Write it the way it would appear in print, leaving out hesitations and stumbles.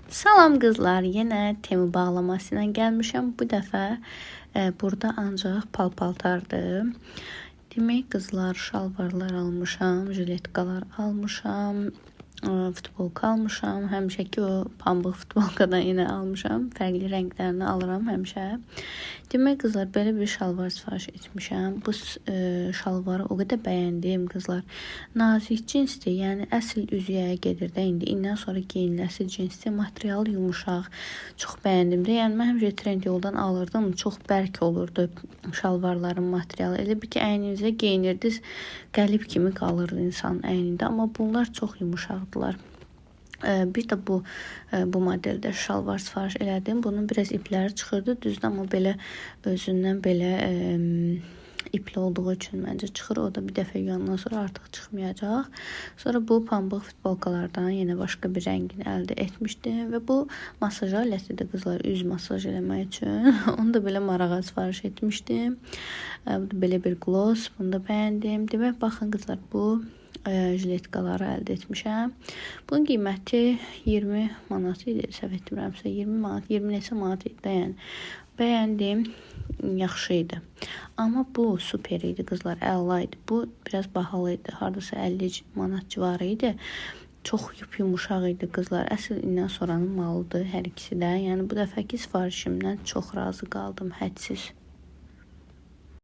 Salam qızlar, yenə Temu bağlaması ilə gəlmişəm. Bu dəfə burada ancaq pal-paltardır. Demək qızlar, şalvarlar almışam, jiletkalar almışam, futbolka almışam. Həmişəki o pambıq futbolkadan yenə almışam. Fərqli rənglərini alıram həmişə. Demək qızlar, belə bir şalvar sifariş etmişəm. Bu şalvarı o qədər bəyəndim qızlar. Nazik cinsdir, yəni əsl üzüyə gedir də indi. İndən sonra geyiniləsi cinsdir. Materialı yumuşaq. Çox bəyəndim də. Yəni mən həmişə Trendyoldan alırdım. Çox bərk olurdu şalvarların materialı. Elə bir ki, əyninizə geyinirdiniz, qəlib kimi qalırdı insanın əynində. Amma bunlar çox yumuşaqdılar. Bir də bu modeldə şalvar sifariş elədim. Bunun biraz ipləri çıxırdı, düzdür, amma belə özündən belə ipli olduğu üçün məncə çıxır. O da bir dəfə yuyandan sonra artıq çıxmayacaq. Sonra bu pambıq futbolkalardan yenə başqa bir rəngini əldə etmişdim və bu masaj alətidir qızlar, üz masaj eləmək üçün. Onu da belə marağa sifariş etmişdim. Bu da belə bir gloss, bunu da bəyəndim. Demək, baxın qızlar, bu jiletkaları əldə etmişəm. Bunun qiyməti 20 manat idi, səhv etmirəmsə 20 manat, 20 neçə manat idi də, yəni. Bəyəndim, yaxşı idi. Amma bu super idi qızlar, əla idi. Bu biraz bahalı idi, hardasa 50 manat civarı idi. Çox yumuşaq idi qızlar. Əsl indən sonranın malıdır hər ikisi də. Yəni bu dəfəki sifarişimdən çox razı qaldım, hədsiz.